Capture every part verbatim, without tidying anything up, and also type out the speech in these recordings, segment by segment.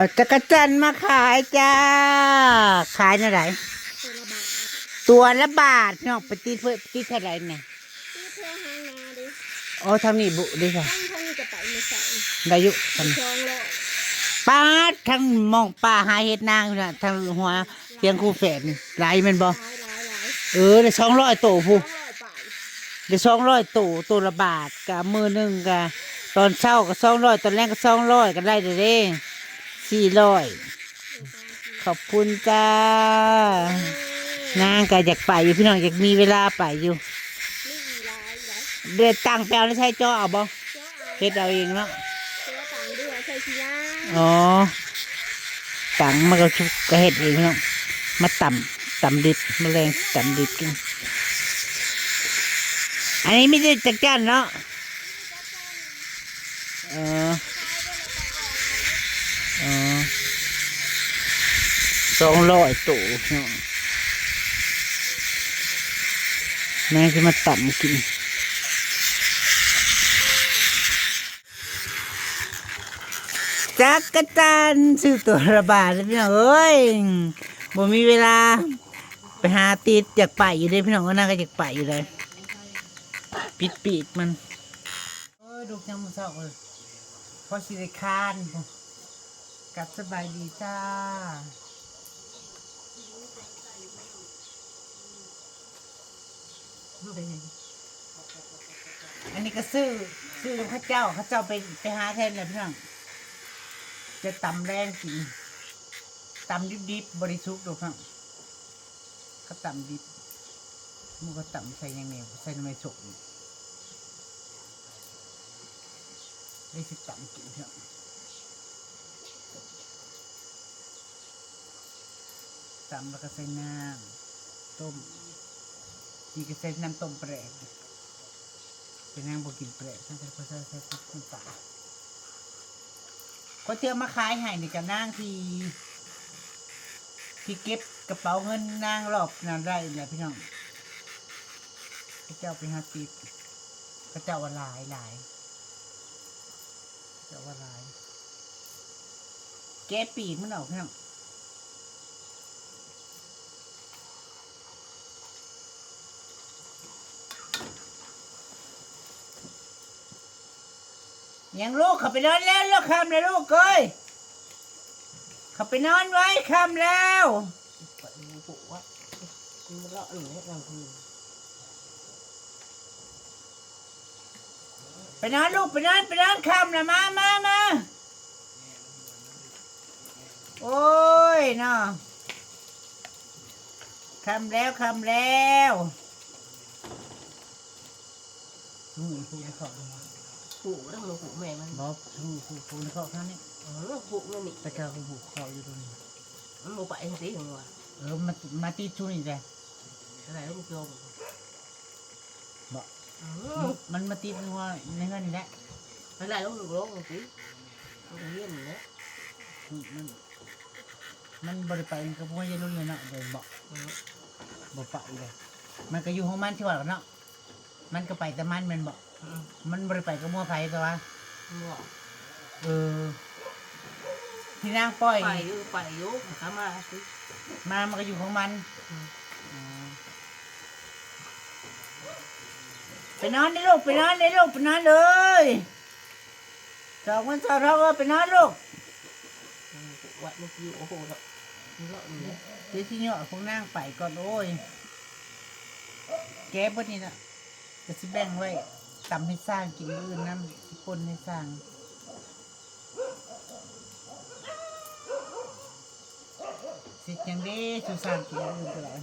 เอาจักจั่นมาขายจ้า ขายเท่าไหร่ ตัวละบาท ตัวละบาทเนาะ ไปติดเพิ่ม ติดเท่าไหร่เนี่ย ติดเพื่อหานาดิ อ๋อ ทางนี้บุ ได้ค่ะ ทาง ทางนี้ก็ไปไม่ใส่ ได้อยู่ ทาง สองร้อย ปาด ทางมองป่าหาเห็ดนางอยู่นะ ทางหัวเทียงคู่แฝดนี่ หลายแม่นบ่ หลาย หลาย หลาย เออ ได้สองร้อยโตพุ้น สองร้อยปลาย ได้สองร้อยโต โตละบาท กะมื้อหนึ่งกะ ตอนเช้ากะสองร้อย ตอนแลงกะสองร้อย กะได้เด้อเด้ สี่ร้อย ขอบคุณจ้า นางกะอยากไปอยู่พี่น้อง อยากมีเวลาไปอยู่ เดินตังไปเอาแล้วใช้เจาะเอาบ่ เฮ็ดเอาเองเนาะ อ๋อ ตังมันก็ชุบก็เฮ็ดเองเนาะ มาตำ ตำดิบ มาแลงตำดิบกิน อันนี้มีแต่จักจั่นเนาะ เออ เออ สองร้อยโตเนาะ แม่งสิมาตำกิน จักจั่นซื้อตัวละบาทเลยพี่น้องเอ้ย บ่มีเวลา ไปหาติด อยากไปอยู่เด้พี่น้อง ก็น่าก็อยากไปอยู่เลย ปิดปีกมัน เอ้ย ลูกยังบ่เช้าเลย พอสิได้คานพุ้น กลับสบายดีจ้า มันเป็นหยัง อันนี้ก็ซื้อ ซื้อนำเขาเจ้า เขาเจ้าไป ไปหาแทนเลยพี่น้อง จะตำแลงกิน ตำดิบๆ บ่ได้สุกดอกพี่น้อง เขาตำดิบ มันก็ตำใส่หยังแหน่ ใส่หน่อไม้ส้ม ได้สิตำกินเถอะ ตำแล้วก็ใส่น้ำต้ม นี่ก็ใส่น้ำต้มปลาแดก เป็นนางบ่กินปลาแดก นางก็บ่ใส่ ใส่น้ำปลา ก๋วยเตี๋ยวมาขายให้นี่ก็นางที่ ที่เก็บกระเป๋าเงินนางรอบนั้นได้แหละพี่น้อง เขาเจ้าไปหาติด เขาเจ้าว่าหลายหลาย เขาเจ้าว่าหลาย แกะปีกมันออกพี่น้อง ยังลูก เขาไปนอนแล้ว ลูก ค่ำแล้วลูกเอ้ย เขาไปนอนไว้ ค่ำแล้ว ไปนอนลูก ไปนอน ไปนอน ค่ำแล้ว มา มา มา โอ้ยเนาะ ค่ำแล้ว ค่ำแล้ว อืม ผูกในคอกมัน ผูกแล้วมันผูกแม่มัน บ่ ผูก ผูก ผูกในคอกเท่านี้ เออ ผูกมันนี่ แต่เก่าก็ผูกคอกอยู่ตรงนี้ มันบ่ไปจังซี่หัว เออ มา มาติดช่วงนี้แหละ อะไรลูกโยม บ่ อืม มันมาติดในหัว ในเฮือนนี่แหละ อะไรลูกโยมสิ มันก็เฮี้ยนนี่แหละ อืม มัน มันบ่ได้ไปกับพวกยายรุ่นเลยเนาะ บ่ บ่ อืม บ่ไปเลย มันก็อยู่ของมันที่ว่าเนาะ มันก็ไปแต่มันแม่นบ่ อืม มันบ่ได้ไปกับหมู่ไผแต่ว่า บ่ เออ ที่นางปล่อย ไปอยู่ ไปอยู่ ก็มาสิ มามันก็อยู่ของมัน อืม อืม ไปนอนเด้อลูก ไปนอนเด้อลูก ไปนอนเลย สองวันสองเท่าก็ไปนอนลูก อืม วัดเมื่อกี้ โอ้โห เนาะ เนาะ เดี๋ยวสิเหยาะพวกนางไปก่อน โอ้ย แกะเบิดนี่นะ ก็สิแบ่งไว้ตำให้ซ่างกินมื้ออื่นนำ สิป่นให้ซ่าง สิจั่งเด้สู่ซ่างกินมื้ออื่นก็ได้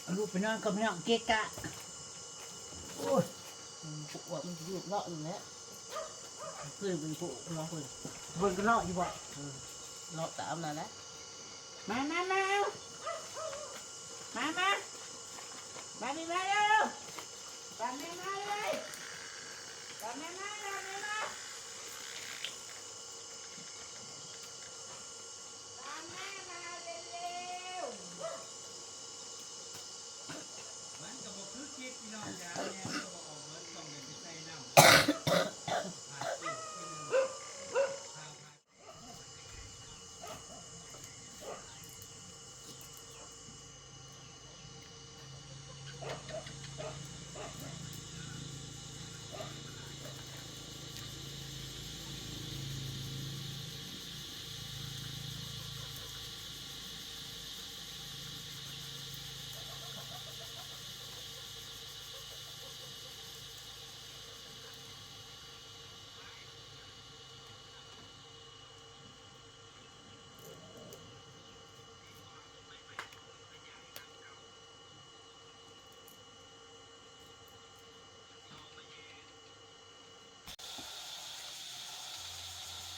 เอาลูกไปนอนกับพี่น้องเกะกะ เลาะอยู่แล้ว คือเป็นผู้เลาะคน เบิ่งก็เลาะอยู่บ่ อืม เลาะตามนั่นแหละ มามามาเอา มามา มานี่มาเร็ว ตามแม่มาเลย ตามแม่มา ตามแม่มา ตามแม่มาเร็วๆ มันก็บ่คือคิดพี่น้องจ๋า แม่มันก็บ่ออกเบิด ต้องได้ไปใส่น้ำ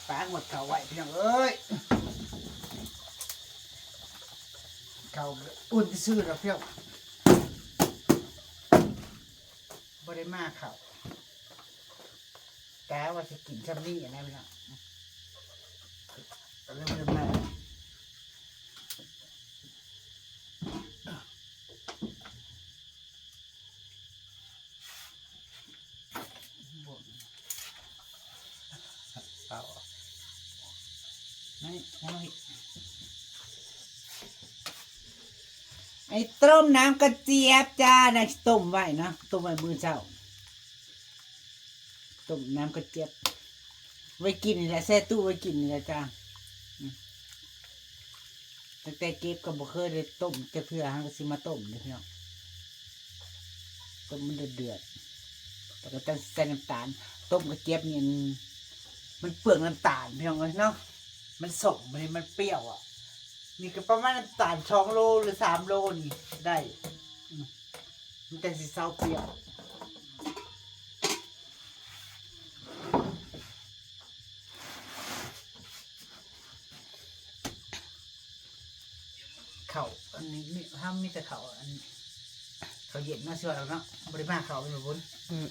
ปาหมดเขาไว้พี่น้องเอ้ย เขาอุ่นซื่อๆแล้วพี่น้อง บ่ได้มาเขา แต่ว่าสิกินช่ำนี่นะพี่น้อง ก็เลยบ่ได้มา เอา นี่ เอาอีก ไอ้ต้มน้ำกระเจี๊ยบจ้า นะ ต้มไว้เนาะ ต้มไว้มื้อเช้า ต้มน้ำกระเจี๊ยบ ไว้กินนี่แหละ แช่ตู้ไว้กินนี่แหละจ้า อืม ตั้งแต่เก็บก็บ่เคยได้ต้มจักเทื่อ หั้นก็สิมาต้มนี่พี่น้อง ต้มมันเดือดๆ แล้วก็ต้องใส่น้ำตาล ต้มกระเจี๊ยบนี่มันเปลืองน้ำตาลพี่น้องเอ้ยเนาะ มันส้ม มัน มันเปรี้ยวอ่ะ นี่ก็ประมาณน้ำตาลสองโลหรือสามโลนี่ได้ อืม มันจั่งสิเซาเปรี้ยว ข้าวอันนี้มี ถ้ามีแต่ข้าวอัน ข้าวเย็นเนาะ สิว่าแล้วเนาะ บ่ได้มาข้าวเป็นบุญ อืม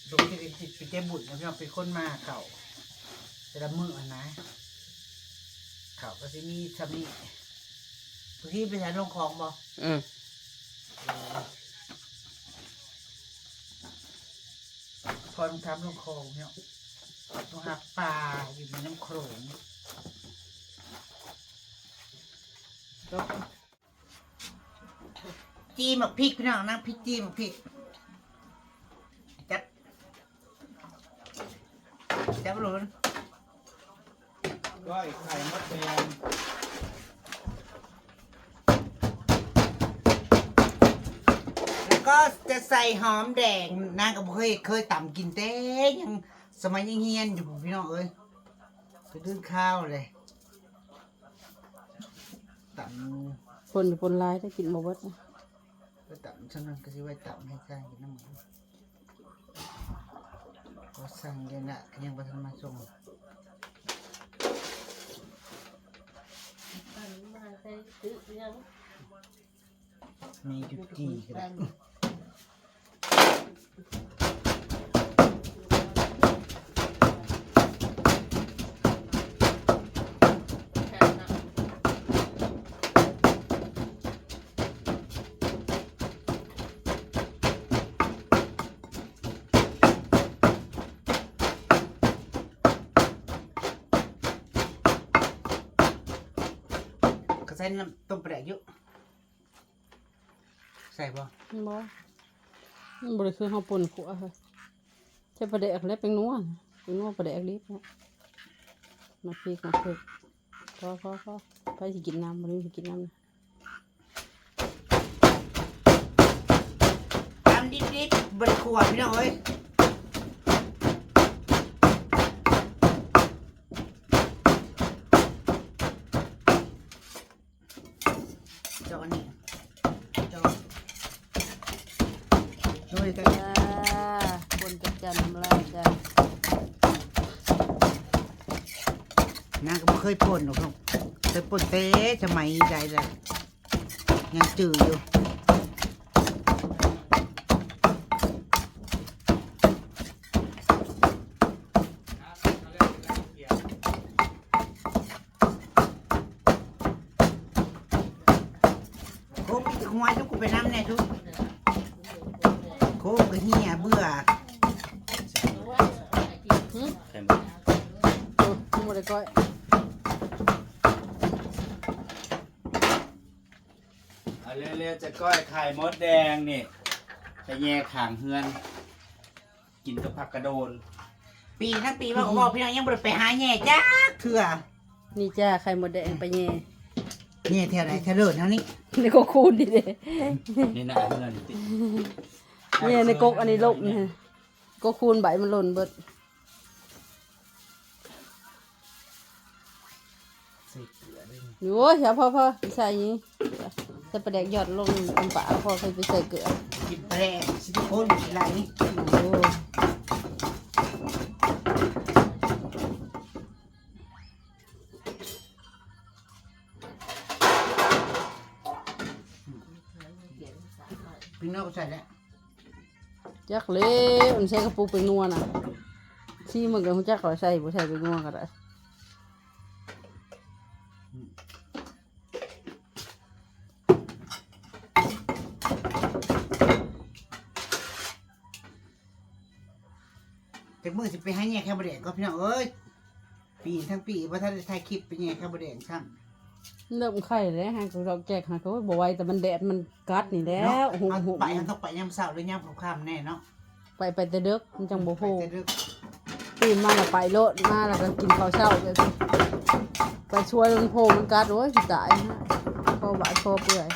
ลูกที่เป็นจิตเป็นใจบุญนะพี่น้อง เป็นคนมาข้าวแต่ละมื้อหั้นนะ ข้าวก็สิมีช่ำนี้ บางทีไปหาลงของบ่ อืม เออ พอต้องทำลงของเนี่ย ต้องหาปลาอยู่ในน้ำโขง จีหมกพริกพี่น้อง น้ำพริกจีหมกพริก จับ จับหลุน ก้อยไข่มดแดง แล้วก็จะใส่หอมแดง นางก็บ่เคย เคยตำกินแต่ยัง สมัยยังเฮียนอยู่พี่น้องเอ้ย ไปดื้อข้าวเลย ตำ คนอยู่คนร้ายได้กินบ่เบิดนะ ก็ตำ ฉะนั้นก็สิไว้ตำให้ใช่กินน้ำมัน ก็สั่งเดี๋ยวนะ ยังบ่ทันมาส่ง มาใส่ซื้อยัง มีอยู่กี่ก็ได้ ก็ใส่น้ำต้มปลาแดกอยู่ ใส่บ่ บ่ มันบ่ได้คือเฮาป่นขั่วเฮ้ย ใส่ปลาแดกและแป้งนัว แป้งนัวปลาแดกดิบเนาะ มาพริก มาพริก พอ พอ พอ ไผสิกินน้ำ บ่มีสิกินน้ำ ตำดิบๆ บ่ได้ขั่วพี่น้องเอ้ย เจาะอันนี้ เจาะ หน่วย จ้า คนจัดจานน้ำลายจ้า นางก็บ่เคยป่นหรอกลูก เคยป่นแต่สมัยใดล่ะ ยังจืดอยู่ โคกมีแต่หัวทุก กูไปน้ำแน่ทุก โคกก็เหี่ยเบื่อ หืม ไข่มด โอ้ยหมดเลยก้อย เอาเร็วๆจะก้อยไข่มดแดงนี่ไปแย่ขางเฮือน กินกับผักกระโดน ปีทั้งปีว่าก็บอกพี่น้องยังบ่ได้ไปหาแย่จักเถื่อ นี่จ้าไข่มดแดงไปแย่ แย่แถวไหนแถวเดินเท่านี้ นี่ก็คูณดีเลย นี่นะเฮือนติ แย่ในกกอันนี้ลบนี่ก็คูณใบมันหล่นเบิด ใส่เกลือด้วย โอ้ยอย่าพอพอใส่นี่ใส่ปลาแดกหยอดลงน้ำปลาพอใส่ไปใส่เกลือ กินแปลงซิลิโคนอะไรนี่ โอ้ พี่น้องก็ใส่แล้ว จักเลยมันใส่กระปุกเป็นนัวน่ะที่มันก็รู้จักเขาใส่บ่ใส่เป็นนัวก็ได้ จากมือสิไปหาแย่แค่บ่ได้ก็พี่น้องเอ้ยปีทั้งปีว่าถ้าได้ถ่ายคลิปไปแย่แค่บ่ได้ซ้ำ เริ่มไข่แล้วฮะกูลองแจกหาเขาบ่ไหวแต่มันแดดมันกัดนี่แล้ว เนาะ หุบ เอา หุบ ไปมันต้องไปยามเช้าหรือยามค่ำๆแน่เนาะ ไปไปแต่เด็กมันจังบ่โพ ไปแต่เด็ก ตื่นมาแล้วไปโลดมาแล้วก็กินข้าวเช้าแบบนี้ไปช่วยมันโพมันกัดโอ้ยสิตายฮะพอบาดพอเปื่อย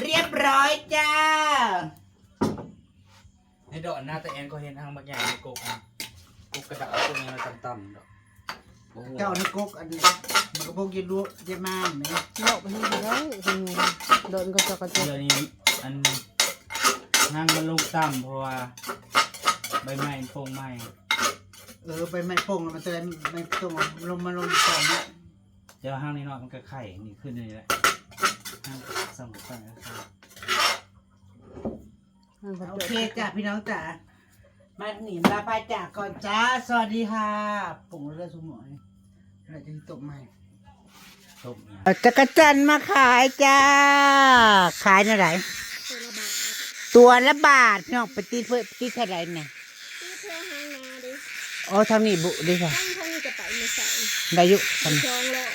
เรียบร้อยจ้า ให้ดอกหน้าตาแอนก็เห็นทางบางอย่างในกกอ่ะกกกระดาษพวกนี้มันต่ำๆดอกโอ้โห เจ้าในกกอันนี้มันก็พวกเย็นรู้เย็นมากนี่ เลาะไปนี่ก็ได้คนอยู่เดินก็จะกระจก เดี๋ยวนี้อันนั่งมันลงต่ำเพราะว่า ใบไม้มันโป่งใหม่ เออใบไม้โป่งแล้วมันจะได้ไม่ต้องลงมาลงก่อนนะ เดี๋ยวห้างนี้นอนมันก็ไข่นี่ขึ้นนี่แหละห้างสั่งสั่งก็ไข่ นั่นก็ โอ จบ เคจ้ะพี่น้องจ๋ามาหนีลาไปจากก่อนจ้า สวัสดีค่ะปรุงเลือดสมอยเราจะตกใหม่ ต้มนะ เอาจักจั่นมาขายจ้า ขายเท่าไหร่ ตัวละบาท ตัวละบาทเนาะไปตีเพื่อตีเท่าไหร่เนี่ย ที่เพื่อหางนาดิ อ๋อทางนี้บุดิค่ะ ตั้งเท่านี้จะไปไม่ใส่ ได้อยุกัน สองร้อย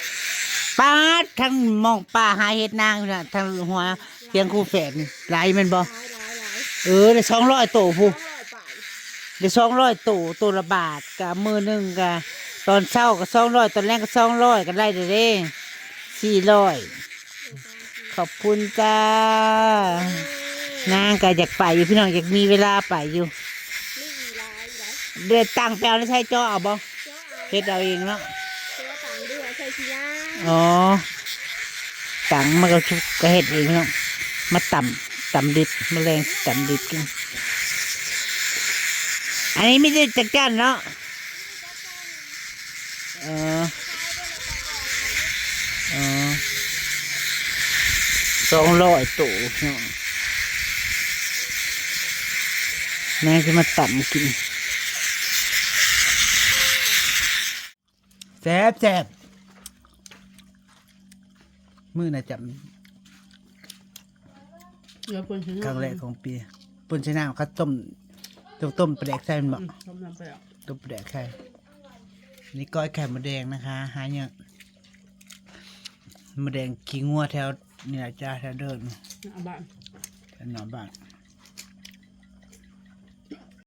ปาดทั้งมองป่าหาเห็ดนางอยู่นะทั้งหัวเทียงคู่แฝดนี่หลายแมันบ่ หลายหลายหลาย เออได้สองร้อยโตผู้ สองร้อยไป ได้สองร้อยโตโตละบาทกะมือหนึ่งกะตอนเช้าก็สองร้อยตอนแลงก็สองร้อยก็ได้เด้สี่ร้อยขอบคุณจ้า นางก็อยากไปอยู่พี่น้องอยากมีเวลาไปอยู่ ไม่มีหลายหลาย เดินตังไปเอาในใช้เจาะเอาบ่ เจ้าเอา เฮ็ดเอาเองเนาะ เจ้าต่างเดือใส่ขี้ยา อ๋อตังมันก็ชุบก็เฮ็ดเองเนาะมาตำตำดิบมาแลงตำดิบกิน อันนี้ไม่ได้จักจั่นเนาะเออเออสองร้อยโตเนาะแม่จะมาตำกิน แซ่บแซ่บมื้อน่ะจำ เดี๋ยวคนถึง ครั้งแรกของปีป่นใส่น้ำเขาต้มต้มต้มปลาแดกใส่มันบ่ ต้มน้ำไปอ่ะ ต้มปลาแดกใส่นี่ก้อยไข่มดแดงนะคะหาเนี่ยมดแดงขี้งัวแถวนี่แหละจ้าแถวเดิน เอาบ้าน แถวหน้าบ้าน